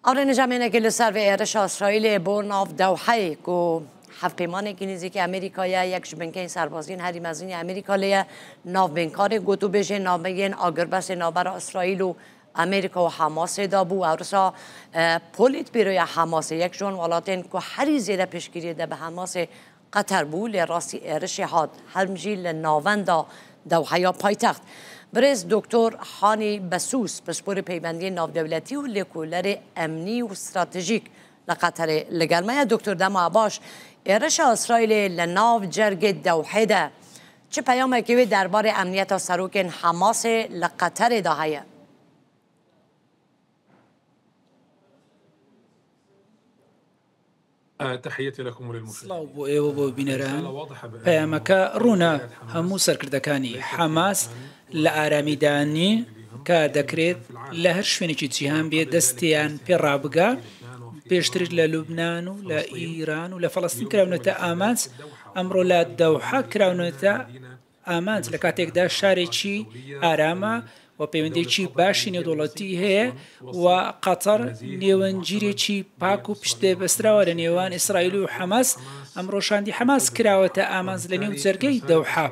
Hevrê Nijamênekê li ser vê êrişa Îsraîlê bo nav Dewheyê ku hevpeymanekî nêzîkî Amerîka ye, yek ji binkeyên serbaziyên herî mezin yê Amerîka lê ye, navbênkarê gotûbêjên navbeyên agirbestê navbera Îsraîl û Amerîka û Hemasê de bû. Ewrisa polîtbîroya Hemasê yek ji wan welatên ku herî zêde piştgiriyê de bi Hemasê Qeter bû lê rastî êrişê hat hem jî li navenda Dewheya paytext. Birêz Doktor Hanî Besûs, pisporê peywendiyên navdewletî û lêkolerê emnî û stratejîk li Qeterê li gel me ye. Doktor dema baş êrişa Îsraîlê li nav cergê Dewhê de çi peyamekê wê derbarê emniyeta serokên Hemasê li Qeterê de heye? سڵاو بۆ ئێوە بۆ بینەران، پەیامەکە ڕوونە، هەموو سەرکردەکانی حەماس لە ئارامیدا نین کە دەکرێت لە هەر شوێنێکی جیهان بێ دەستیان پێ ڕابگا، پێشتر لە لوبنان و لە ئیران و لە فەڵەستین کراونەتە ئامانج، ئەمڕۆ لە دەوحە کراونەتە ئامانج لە کاتێکدا شارێکی ئارامە و پەیوەندیی باشی نێودەوڵەتی هەیە و قەتەر نێوەندگیرێکی پاک و پشتپێبەستراوە لە نێوان ئیسرائیل و حەماس، ئەمڕۆ شاندی حەماس کراوەتە ئامانج لە نێو جەرگەی دەوحە،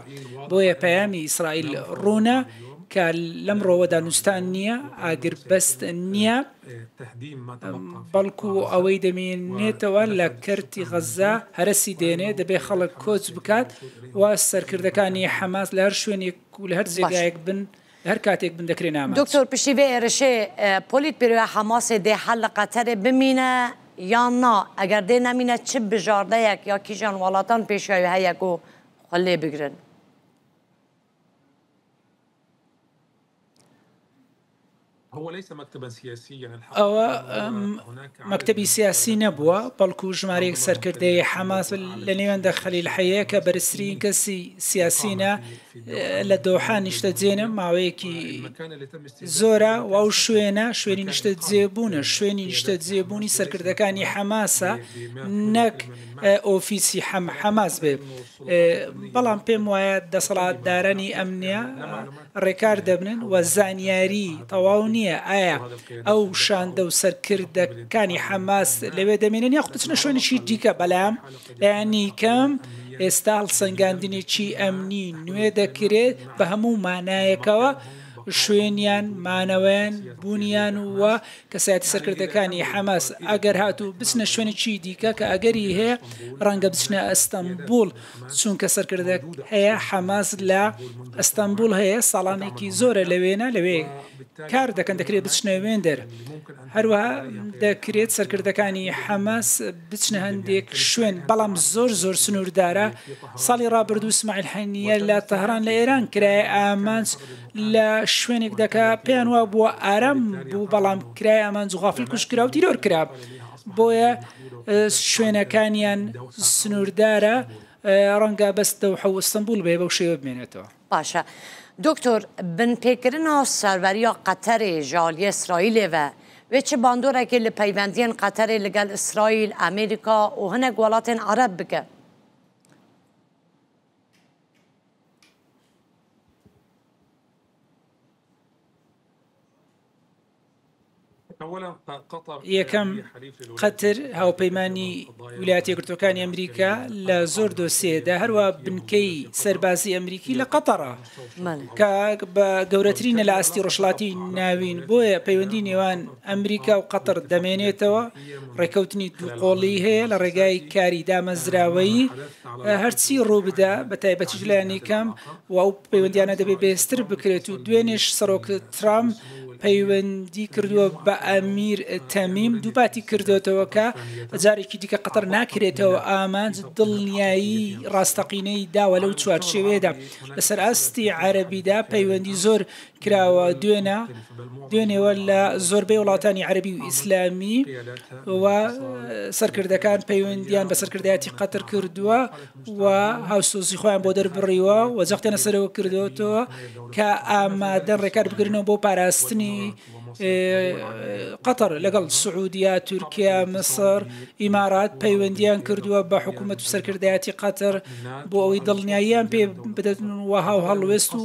بۆیە پەیامی ئیسرائیل ڕوونە کە لەمڕۆوە دانوستان نییە، ئاگربەست نییە. بەڵکو ئەوەی دەمێنێتەوە لە کەرتی غەززە هەرەسی دێنێ، دەبێ خەڵک کۆچ بکات و سەرکردەکانی حەماس لە هەر شوێنێک و لە هەر جێگایەک بن، لە هەر کاتێک بن دەکرێنە ئامانج. دکتۆر پشتی ڤێ ئێرشێ پۆلیتبیرۆیا حەماسێ دێ هەر لە قەتەرێ بمینە یان نا؟ ئەگەر دێ نەمینە چ بژاردەیەک یا کیژان وڵاتان پێشیاوی هەیە کو خو لێ بگرن؟ ئەوە مەکتەبی سیاسی نەبووە، بەڵکو ژمارەیەک سەرکردەی حەماس لە نێویاندا خەلیل حەیە کە بەرزترین کەسی سیاسینە لە دۆحە نیشتەجێنە ماوەیەکی زۆرە و ئەو شوێنە شوێنی نیشتەجێبوونە شوێنی نیشتەجێبوونی سەرکردەکانی حەماسە نەک ئۆفیسی حەماس بێ بەڵام پێم وایە دەسەڵاتدارانی ئەمنیە ڕێکار دەبنن و زانیاری تەواو نییە ئایا ئەو شاندە و سەرکردەکانی حەماس لەوێ دەمێنن یاخود دەچنە شوێنێکی دیکە، بەلام لایەنی کەم ئێستا هەڵسەنگاندنێکی ئەمنی نوێ دەکرێت بە هەموو مانایەکەوە شوێنیان، مانەوەیان، بوونیان و کەسایەتی سەرکردەکانی حەماس ئەگەر هاتوو بچنە شوێنێکی دیکە کە ئەگەری هەیە ڕەنگە بچنە ئەستەنبوڵ چونکە سەرکردە هەیە حەماس لە ئەستەنبوڵ هەیە ساڵانێکی زۆرە لەوێنە لەوێ کار دەکەن دەکرێت بچنە وێندەر هەروەها دەکرێت سەرکردەکانی حەماس بچنە هەندێک شوێن بەڵام زۆر زۆر سنووردارە ساڵی ڕابردوو سماعیل هەنیە لە تەهران لە ئێران کرایە ئامانج لە شوێنێکدا کە پێیان وابووە ئارام بوو بەڵام کرای ئامانج و غافل کوشکرا و تیرۆر کرا بۆیە شوێنەکانیان سنووردارە ڕەنگە بەس دەوحە و ئەستەنبوڵ بێ بەو شێوە بمێنێتەوە. باشە دکتۆر بنپێکردنا سەروەرییا قەتەرێ ji aliyê Îsraîlê ve wê çi bandorekê li peywendiyên Qeterê li gel Îsraîl, Amerîka û hinek welatên Ereb bike? یەکەم، قەتر هاوپەیمانی ویلایەتە یەکگرتووەکانی ئەمریکا لە زۆر دۆسیەدا، هەروەها بنکەی سەربازی ئەمریکی لە قەتەڕە کە بە گەورەترینە لە ئاستی ڕۆژهەڵاتی ناوین، بۆیە پەیوەندی نێوان ئەمریکا و قەتەر دەمێنێتەوە، ڕێککەوتنی دووقۆڵی هەیە لە ڕێگای کاری دامەزراوەیی، هەرچی ڕووبدا بە تایبەتیش لایەنی کەم و ئەو پەیوەندیانە دەبێت بەهێزتر بکرێت و دوێنێش سەرۆک ترامپ پەیوەندی کردووە بە ئەمیر تەمیم دووپاتی کردوێتەوە کە جارێکی دیکە قەتەر ناکرێتەوە ئامانج دڵنیایی ڕاستەقینەی داوە لەو چوارچێوەیەدا لەسەر ئاستی عەرەبیدا پەیوەندی زۆر کراوە دوێنە دوێنێوە لە زۆربەی وڵاتانی عەرەبی و ئیسلامی و سەرکردەکان پەیوەندیان بە سەرکردایەتی قەتر کردووە و هاوسۆزی خۆیان بۆ دەربڕیوە و جەختیان لەسەرەوە کردووەتەوە کە ئامادەن ڕێکار بگرنەوە بۆ پاراستنی قەتەر لەگەڵ سعودیا، تورکیا، میسر، ئیمارات پەیوەندیان کردووە بە حکوومەت و سەرکردایەتی قەتەر بۆ ئەوەی دڵنیاییان پێ بدەن و هاوهەڵوێست و.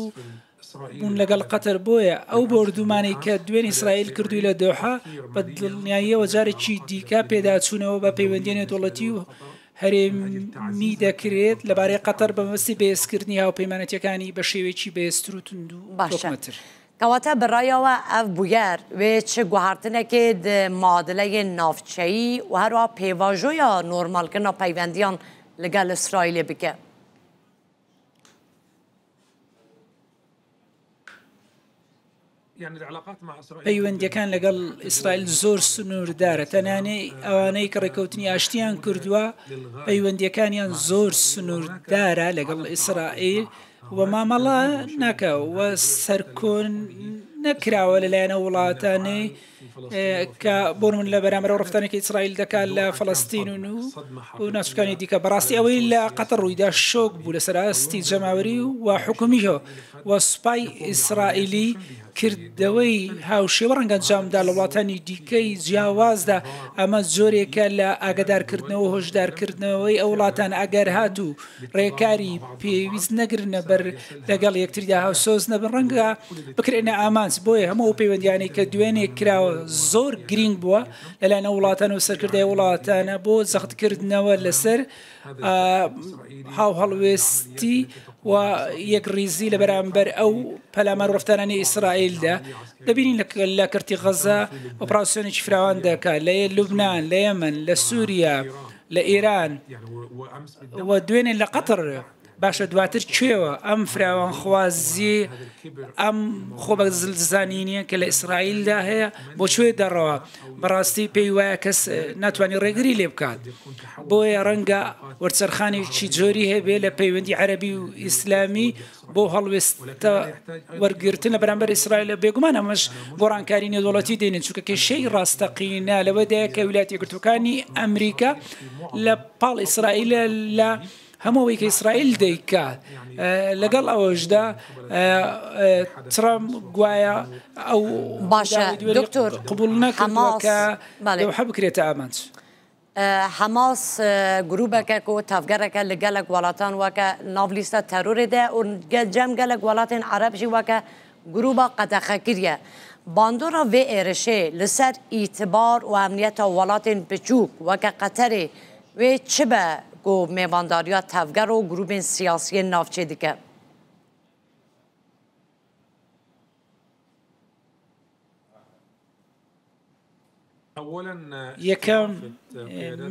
بوون لەگەڵ قەتەر، بۆیە ئەو بۆردومانەی کە دوێنێ ئیسرائیل کردووی لە دۆحە بە دڵنیاییەوە جارێکی دیکە پێداچوونەوە بە پەیوەندییە نێودەوڵەتی و هەرێمی دەکرێت لەبارەی قەتەر بە مەبەستی بەهێزکردنی هاوپەیمانێتییەکانی بە شێوەیەکی بەهێزتر و توند و باشە تۆکمەتر. کەواتە بە ڕایەوە ئەڤ بویەر وێ چ گوهەرتنەکێ د معادلەیێن ناوچەیی و هەروەها پێڤاژۆیا نۆرمالکردنا پەیوەندیان لەگەل ئیسرائیلێ بکە؟ پەیوەندییەکان لەگەڵ ئیسرائیل زۆر سنووردارە، تەنانەی ئەوانەی کە ڕێککەوتنی ئاشتیان کردووە پەیوەندییەکانیان زۆر سنووردارە لەگەڵ ئیسرائیل و مامەڵە ناکە و سەرکۆن نەکراوە لەلایەن ئەو وڵاتانەی کە بۆ نمونە لە بەرامبەر ئەو ڕەفتارانەی کە ئیسرائیل دەکات لە فەڵەستین و ناوچەکانی دیکە. بەڕاستی ئەوەی لە قەتەر ڕوویدا شۆک بوو لەسەر ئاستی جەماوەری و حکومییەوە و سوپای ئیسرائیلی کردەوەی هاوشێوە ڕەنگە ئەنجامدا لە وڵاتانی دیکەی جیاوازدا. ئەمە جۆرێکە لە ئاگادارکردنەوە و هۆشدارکردنەوەی ئەو وڵاتانە ئەگەر هاتوو ڕێکاری پێویست نەگرنە بەر لەگەڵ یەکتریدا هاوسۆز نەبن ڕەنگە بکرێنە ئامانج، بۆیە هەموو ئەو پەیوەندیانەی کە دوێنێ کراوە زۆر گرینگ بووە لەلایەن ئەو وڵاتان و سەرکردای وڵاتانە بۆ جەختکردنەوە لەسەر هاوهەڵوێستی و یەکڕیزی لە بەرامبەر ئەو پەلامار و ڕەفتارانەی ئیسرائیلدا. دەبینین لە کەرتی غەزە ئۆپراسیۆنێکی فراوان دەکات لە لوبنان، لە یەمەن، لە سووریا، لە ئێران و دوێنێ لە قەتەر. باشە دواتر کوێوە ئەم فراوانخوازی ئەم خۆ بە زلزانینیە کە لە ئیسرائیلدا هەیە بۆ کوێ دەڕەوە؟ بەڕاستی پێی وایە کەس ناتوانێت ڕێگری لێ بکات. بۆیە ڕەنگە وەرچەرخانێکی جۆری هەبێ لە پەیوەندی عەرەبی و ئیسلامی بۆ هەڵوێستە وەرگرتن لە بەرامبەر ئیسرائیل. بێگومان ئەمەش گۆڕانکاری نێودەوڵەتی دێنێت، چونکە کێشەی ڕاستەقینە لەوەدایە کە ویلایەتە یەکگرتووەکانی ئەمریکا لە پاڵ ئیسرائیل لە هەموو ئەوەی کە ئیسرائیل دەیکات. لەگەڵ ئەوەشدا ترەمپ گوایە ئەو باشە دکتۆر قبوڵ نەکردووە کە دەوحە بکرێتە ئامانج. حەماس گروپەکە کو تەڤگەرەکە لە گەلەک وڵاتان وەکە ناو لیستە تەرۆرێ دە و جەم گەلەک وڵاتên عەرەب ژی وەکە گروپا قەدەخەکریە. باندۆرا ڤێ ئێرشێ لە سەر ئیتبار و ئەمنیەتا وڵاتên بچووک وەکە قەتەرێ وێ چ بە کو مێوانداریا تەڤگەر و گروپên سیاسیên ناوچێ دکە؟ یەکەم،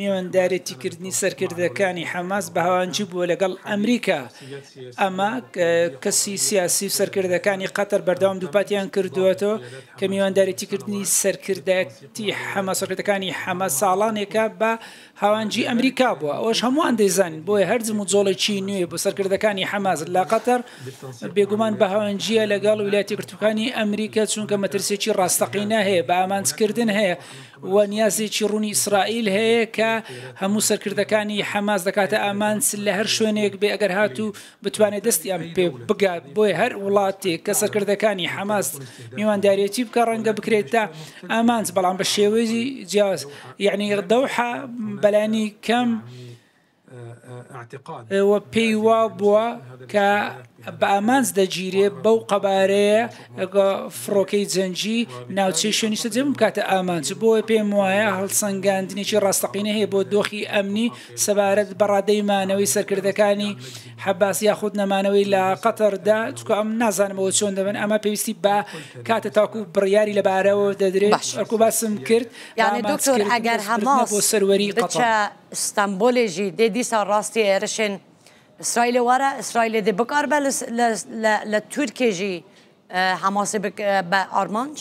میواندارێتیکردنی سەرکردەکانی حەماس بە هاوئاهەنگی بووە لەگەڵ ئەمریکا، ئەمە کەسی سیاسی و سەرکردەکانی قەتەر بەردەوام دووپاتیان کردووەتەوە کە میواندارێتیکردنی سەرکردایەتی حەماس، سەرکردەکانی حەماس ساڵانێکە بە هاوانجی ئەمریکا بووە، ئەوەش هەمووان دەیزانین، بۆیە هەر جموجۆڵێکی نوێ بۆ سەرکردەکانی حەماس لە قەتەر بێگومان بە هاوانجییە لەگەڵ ویلایەتە یەکگرتووەکانی ئەمریکا، چونکە مەترسییەکی ڕاستەقینە هەیە، بە ئامانجکردن هەیە و نیازێکی ڕوونی ئیسرائیل هەیە کە هەموو سەرکردەکانی حەماس دەکاتە ئامانج لە هەر شوێنێک بێ ئەگەر هاتوو بتوانێت دەستیان پێ بگات، بۆیە هەر وڵاتێک کە سەرکردەکانی حەماس میوانداریەتی بکە ڕەنگە بکرێتە ئامانج، بەڵام بە شێوەی جیاواز، یەعنی دەوحە بەلانی کەم و پێی وابووە کە بە ئامانج دەگیرێ بەو قەبارەیە فڕۆکەی جەنگی ناوچەی شوێنی نیشتەجێ بکاتە ئامانج، بۆیە پێم وایە هەڵسەنگاندنێکی ڕاستەقینە هەیە بۆ دۆخی ئەمنی سەبارەت بە ڕادەی مانەوەی سەرکردەکانی حەباس یاخود نەمانەوەی لە قەتەردا، چونکە ئەم نازانم ئەوە چۆن دەبن، ئەمە پێویستی بە کاتە تاکو بڕیاری لەبارەوە دەدرێت، باش وەکو باسم کرد بە یعنی دکتۆر ئامانجکردن ئەگەر دەستبردنە حەماس بۆ سەروەری قەتەر. بچە ئیستەنبوڵێ ژی دێ دیسا ڕاستی ئێرشێن ئیسرائیلێ وەرە ئیسرائیلێ دێ بکاربە لە تورکیێ ژی حەماسێ بە ئارمانج؟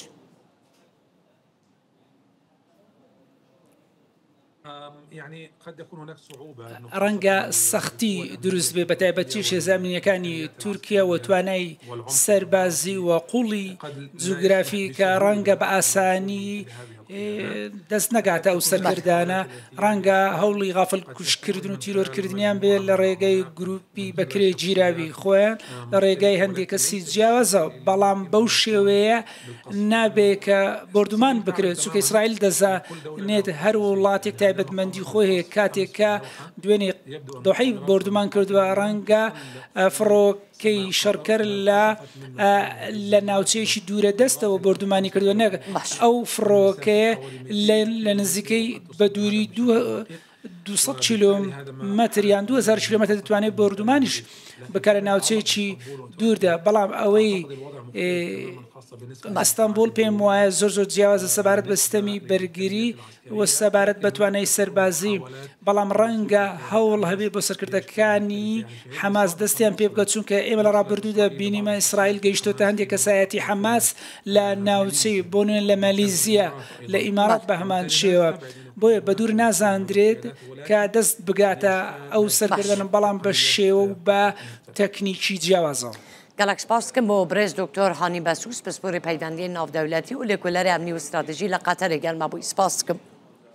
ڕەنگە سەختی دروست بێ بەتایبەتیش هێزە ئەمنییەکانی تورکیا و توانای سەربازی و قوڵی جوگرافی کە ڕەنگە بە ئاسانی دەست نەگاتە ئەو سەرکردانە، ڕەنگە هەوڵی غافل کوشکردن و تیرۆرکردنیان بێ لە ڕێگەی گروپی بەکرێ گیراوی خۆیان لە ڕێگای هەندێک کەسی جیاوازەوە، بەڵام بەو شێوەیە نابێ کە بۆردومان بکرێت، چونکە ئیسرائیل دەزانێت هەر وڵاتێک تایبەتمەندی خۆی هەیە، کاتێک کە دوێنێ دۆحەی بۆردومان کردووە ڕەنگە فڕۆکەی. کەی شەڕکەر لە لە ناوچەیەکی دوورە دەستەوە بۆردومانی کردووە نەک ئەو فڕۆکەیە لە نزیکەی بە دووری 200 کیلۆمەتر یان 2000 کیلۆمەتر دەتوانێت بۆردومانیش بکات لە ناوچەیەکی دووردا. بەڵام ئەوەی ئەستەنبوڵ پێم وایە زۆر زۆر جیاوازە سەبارەت بە سیستەمی بەرگری و سەبارەت بە توانای سەربازی، بەڵام ڕەنگە هەوڵ هەبێت بۆ سەرکردەکانی حەماس دەستیان پێ بگات، چونکە ئێمە لە ڕابردوودا بینیمان ئیسرائیل گەیشتۆتە هەندێک کەسایەتی حەماس لە ناوچەی بۆ نمونە لە مالیزیا، لە ئیمارات بە هەمان شێوە. بۆیە بەدوور نازاندرێت کە دەست بگاتە ئەو سەرکردانە، بەڵام بە شێوە و بە تەکنیکی جیاوازەوە. گەلەک سپاس دکەم بۆ برێز دکتۆر هانی بەسوس پسپۆری پەیوەندیەن ناودەولەتی و لێکۆلەری ئەمنی و ستراتیژی لە قەتەرێ گەل مە بووی سپاس دکەم.